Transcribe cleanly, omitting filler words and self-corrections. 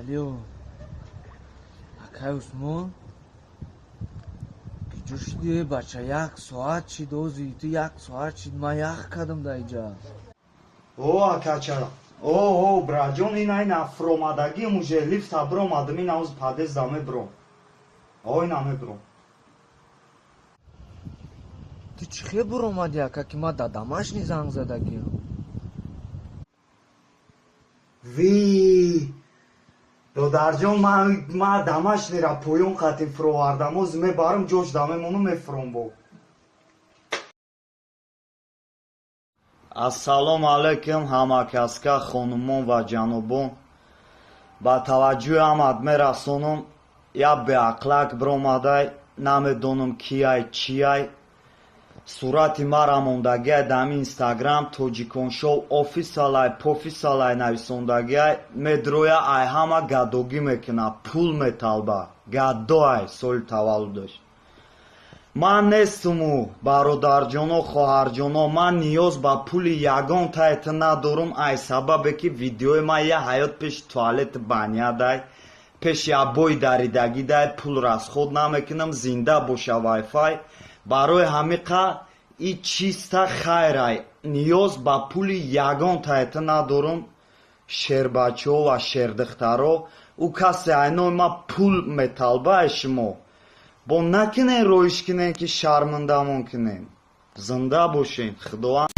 Алё, акай Усмон, киҷо шуди, бача? Як соат шид, ози ту як соат шид, ман ях кардам дар иҷа. О, акача, о, о, браҷон, ин айна фуромадагиам, уже лифта биромадам, ин ауз подъезда мебиром, о, ина мебиром. Ту чӣ хел буромадӣ, ака, ки ман дар домашний занг задагиам? Ви, додарҷон, ман домашнийра поён қатим фуровардам, оз мебарам, ҷош да мемонам, мефуром бо. Ассалому алайкум, ҳамакаска, хонумон ва ҷанобон. Ба таваҷҷӯҳи ҳамат мерасонам, як беақлак биромадай, намедонам кияй, чияй. Сурати мара мондагиай дар ҳамин Инстаграм, Тоҷиконшоу офисалай, пофисалай нависондагиай, медроя, ай ҳама гадогӣ мекуна, пул металба, гадоай соли таваллудаш. Ман нестуму, бародарҷоно, хоҳарҷоно, ман ниёз ба пули ягон тайта надорум, ай сабабе ки видеои ман я ҳаёт пеши туалети банядай, пеши обои даридагидай, пул расход намекунам, зинда боша вайфай. Барои ҳамиқа и чиста хайрай, ниёз ба пули ягон тайта надорум. Шербачаҳо ва шердухтаро, ӯ касе айнои ман пул металба, ай шумо бо накунен, роиш кунен, ки шармандамон кунен. Зинда бошен, Худованд.